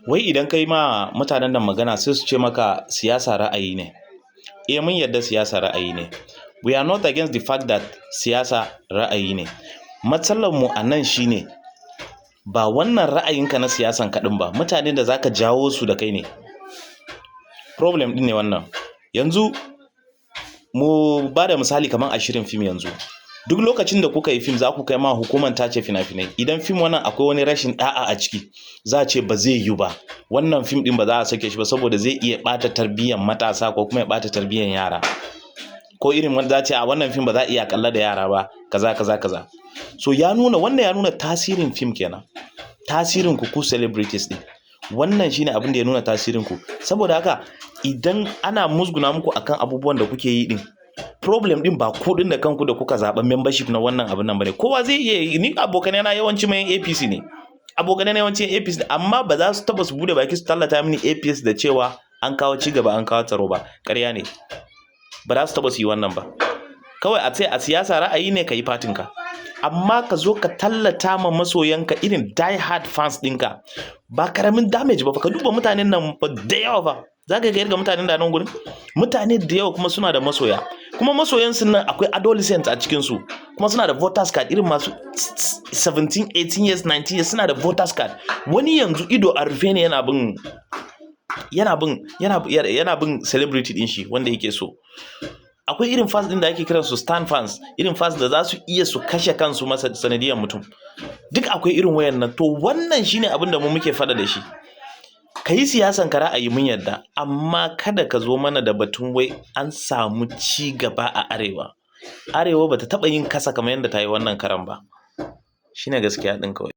Wai idan kai ma mutanen nan magana, sai su ce maka siyasa ra'ayi ne. Eh, mun yarda siyasa ra'ayi ne. We are not against the fact that siyasa ra'ayi ne. Matsalar mu a nan shine ba wannan ra'ayinka na siyasan kaɗin ba, mutanen da zaka jawo su da kai ne. Problem ɗin ne wannan. Yanzu mu ba da misali kamar a shirin fim yanzu. Duk lokacin da kuka yi fim, za ku kai ma hukumar tace fina-finai. Idan fim wannan akwai wani rashin ɗa'a a ciki, za a ce ba zai yiwu ba. Wannan fim ɗin ba za a sake shi ba saboda zai iya ɓata tarbiyyar matasa ko kuma ya ɓata tarbiyyar yara. Ko irin wanda za a ce a wannan fim ba za a iya kalla da yara ba, kaza kaza kaza. So ya nuna wannan, ya nuna tasirin fim kenan. Tasirin ku, ku celebrities ɗin. Wannan shine abin da ya nuna tasirin ku. Saboda haka idan ana musguna muku akan abubuwan da kuke yi ɗin, problem ɗin ba ku ɗin da kanku da kuka zaɓa membership na wannan abun nan bane. Kowa zai iya yi, ni abokanai na yawanci mai APC ne. Abokanai na yawanci APC ne, amma ba za su taɓa su bude baki su tallata mini APC da cewa an kawo cigaba, an kawo tsaro ba. Ƙarya ne. Ba za su taɓa su yi wannan ba. Kawai a ce a siyasa ra'ayi ne, ka yi fatinka. Amma ka zo ka tallata ma masoyanka, irin die hard fans ɗinka, ba karamin damage ba fa. Ka duba mutanen nan fa da yawa fa. Za ka ga mutanen da nan gurin, mutane da yawa kuma suna da masoya. Kuma masoyan su nan akwai adolescent a cikinsu, kuma suna da voters card, irin masu 17, 18 years, 19 years suna da voters card. Wani yanzu ido a rufe ne yana bin celebrity din shi wanda yake so. Akwai irin fans din da ake kiran su stan fans, irin fans da za su iya su kashe kansu masa sanadiyar mutum. Duk akwai irin wayannan. To wannan shine abin da mu muke fada da shi. Ka yi siyasan ka ra'ayi, mun yarda, amma kada ka zo mana da batun wai an samu ci gaba a Arewa. Arewa bata taɓa yin kasa kamar yadda ta yi wannan karan ba. Shine gaskiya ɗin kawai.